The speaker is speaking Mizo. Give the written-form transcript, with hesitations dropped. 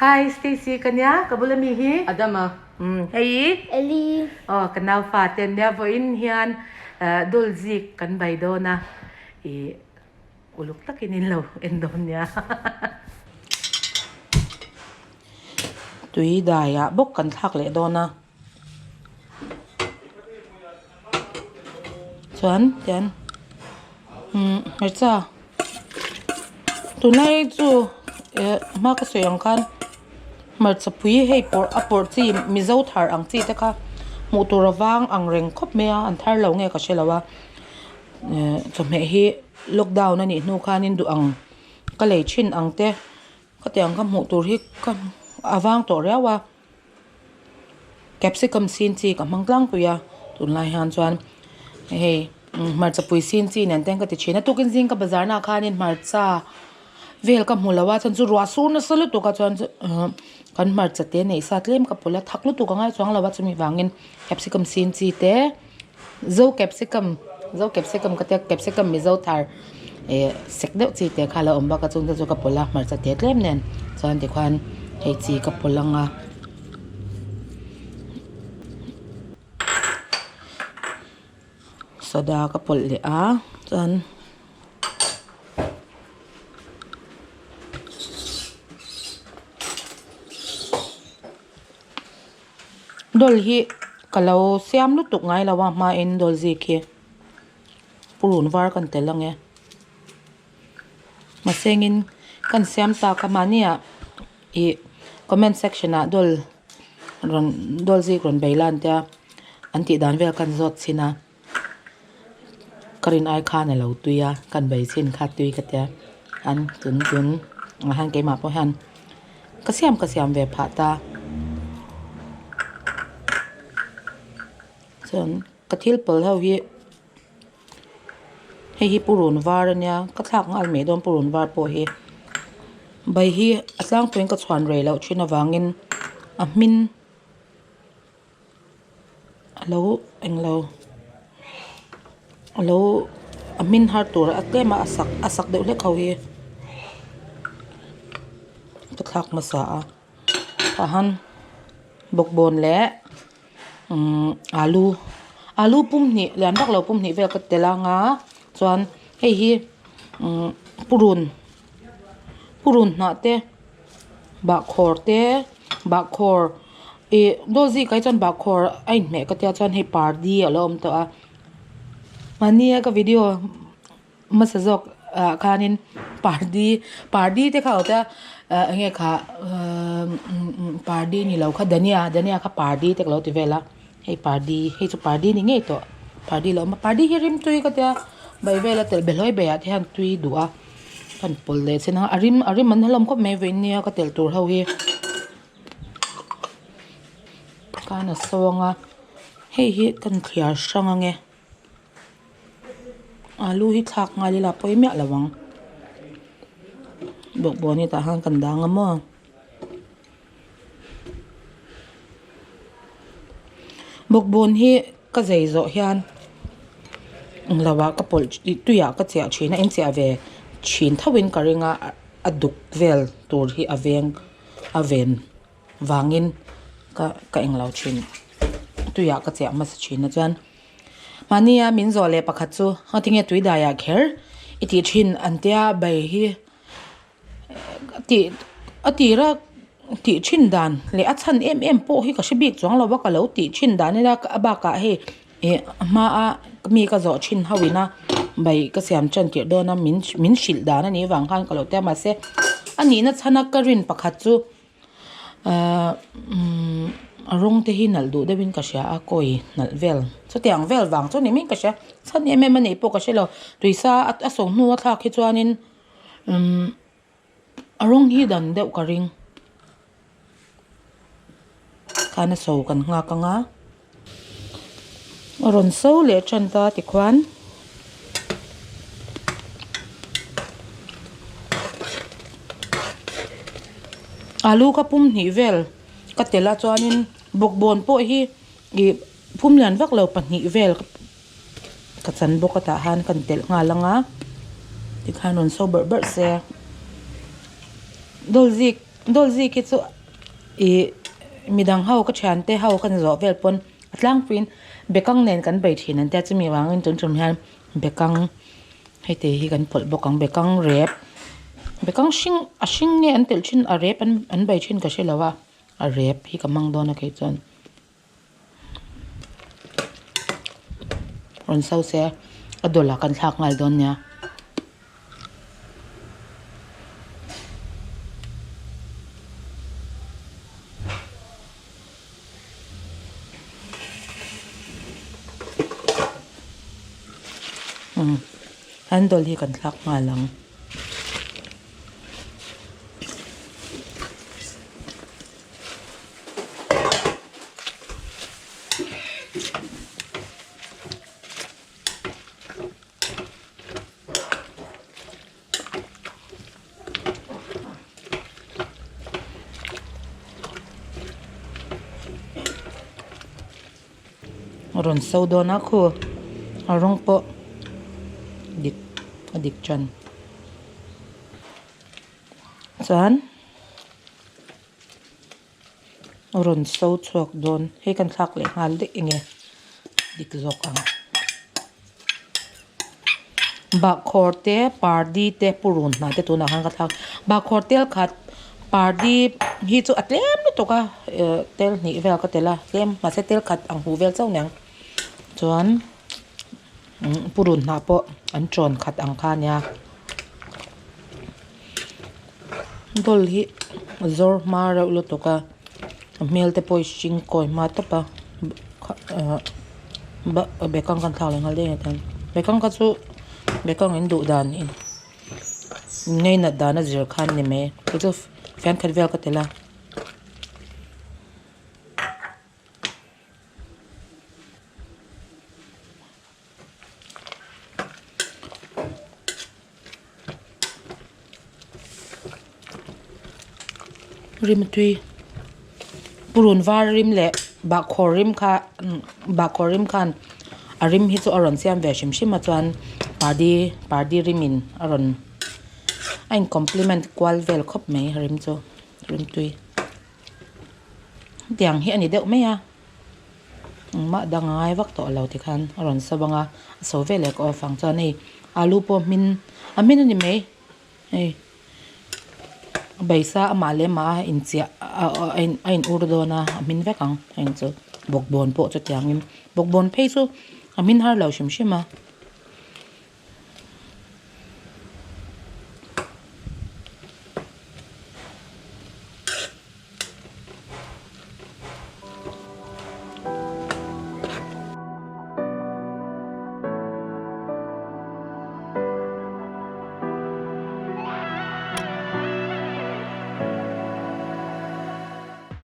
Hi Stacy ka nia ka bula mi hi Adama umm hei Eli aw ka nau fa te an nia vawiin hian dul zik kan bai dawn a ih uluk takin in lo en dawn nia tui dai ah bawk kan thlak leh dawn a chuan tian umm hmarcha tunlai chu eh hma ka sawi ang khan hmarcha pui hei pawrh a pawrh chi mizo thar ang chi te kha hmuh tur a vang ang reng khawp mai a an thar lo nge ka hre lo a eh chawhmeh hi lockdown a nih hnu khanin duh ang ka lei thin ang te khatiang ka hmuh tur hi ka a vang tawh riau a. Capsicum sin chi ka hmang tlangpui a tunlai hian chuan hei hmarcha pui sin chi nen te ka ti thin a tukin zing ka bazar naah khanin hmarcha vel ka hmu lo a chuan chu ruah sur nasa lutuk a chuan kan hmarcha te neih sa tlem ka pawlh a thak lutuk a ngai chuang lo a chumi vangin capsicum sin chi te zo capsicum zo capsicum ka tia capsicum mizo thar eh sek deuh chi te kha a lo awm bawk a chung te chu ka pawlh a hmarcha te tlem nen chuan tikhuan hei chi ka pawlh ang a soda ka pawlh leh a chuan. Dawl hi ka lo siam lutuk ngai lo a hmain dawl zik hi purun var kan tel ang e mahsengin kan siam tak a mahnia ih comment section ah dawl rawn dawl zik rawn bei lan tia an tih dan vel kan zawt chhin a ka rin ai khan a lo tui a kan bei chhin kha tui ka tia an tun tun ah hian keimah pawh hian ka siam ka siam ve phah ta chuan ka thil pawl ho hi hei hi purun var ania ka thlak nghal mai dawn purun var pawh hi bai hi a tlangpuiin ka chhuan rei loh thin avangin a hmin. A lo englo a lo a hmin har tur a tlem a a sak a sak deuh hlek ho hi ka thlak hmasa a tah hian bawkbawn leh umm alu alu pum hnih lian vak lo pum hnih vel ka tel ang a chuan hei hi umm purun purun hnah te bahkhawr te bahkhawr ih dawl zikah hi chuan bahkhawr a inhmeh ka tia chuan hei pardi a lo awm tawh a mahnia ka video hmasa zawk ah khanin pardi pardi te kha a awm a ah eng nge kha umm pardi ni lo kha dhania dhania kha pardi te ka lo ti vel a hei pardi hei chu pardi ni ngei tawh pardi lo awm a pardi hi rimtui ka tia bai vel a telh behlawi beiah te hian tui duh a. Kan pawlh leh chin a a rim a rim an hlawm khawp mai vawiin nia ka telh tur ho hi khan a sawng a hei hi kan thliar hrang ange alu hi thlak nghal ila pawi miah lo ang bawkbawn hi tah hian kan dang a maw bawkbawn hi ka zei zawh hian englo ah ka pawlh tuiah ka chiah thin a in chiah ve thin tho in ka ring a a duk vel tur hi a veng a ven vangin ka ka englo thin tuiah ka chiah hmasa thin a chuan mahnia min zawh leh pakhat chu ngatinge tui daiah kher i tih thin an tia bai hi. Tih a tira tih thin dan leh a chhan em em pawh hi ka hre bik chuang lo a ka lo tih thin dan ila a bakah hei ih a hmaa mi ka zawh thin ho ina bai ka siam tan tirh dawn a min min hrilh dan a nih avang khan ka lo tia mahse a nihna chhana ka rin pakhat chu ahh umm a rawng te hi nalh duh deuhin ka hria a kawi nalh vel chutiang vel vang chu ni mai ka hria chhan em em a nih pawh ka hre lo tuisa a so hnu a thlak hi chuanin. Umm a rawng hi dan deuh ka ring khan a so kan nghak ang a a rawn so leh tan ta tikhuan alu ka pum hnih vel ka tel a chuanin bawkbawn pawh hi ih phum lian vak lo pahnih vel. Ka chan bawk a tah han kan telh nghal ang a tikhan rawn so bawrh bawrh se dawl zik Dawl zik hi chu ih midang ho ka thian te ho ka ni zawh vel pawn a tlangpuiin bekang nen kan bei thin an tia chumi vangin tun tum hian bekang hei te hi kan pawlh bawk ang bekang rep bekang hring a hring nge an telh thin a rep an bei thin ka hre lo a a rep hi ka hmang dawn a kei chuan. Rawn so se a dawlh ah kan thlak nghal dawn nia. Umm an dawlh hi kan thlak nghal ang. A rawn so dawn a khu a rawng pawh dik a dik tan chuan. A rawn so chhuak dawn hei kan thlak leh nghal daih enge dik zawk ang bahkhawr te pardi te purun hnah te tunah khan ka thlak bahkhawr tel khat pardi hi chu a tlem lutuk a eh tel hnih vel ka tel a tlem mahse tel khat ang huh vel chauh aniang chuan purun hnah pawh an tawn khat ang kha ania. Dawl hi a zawr hma reuh lutuk a a hmel te pawh hi hring kawi hma tawp a ahh bekang kan thlak leh nghal daih a bekang kha chu bekang in duh dan in ngainat dan a zir khan a ni mai kei chu fian khat vel ka tel a. Rim tui purun var rim leh bahkhawr rim kha bahkhawr rim khan a rim hi chu a rawn siam ve hrim hrim a chuan pardi pardi rim in a rawn a in compliment kual vel khawp mai rim chu rim tui tiang hi a ni deuh mai a. Engmah dang a ngai vak tawh lo tikhan a rawn so bang a a so veleh ka off ang chuan hei alu pawh hmin a hmin a ni mai hei a baisa amah leh amah a inchiah a in ur dawn a a hmin vek ang heng chu bawkbawn pawh chutiangin bawkbawn phei chu a hmin har lo hrim hrim a.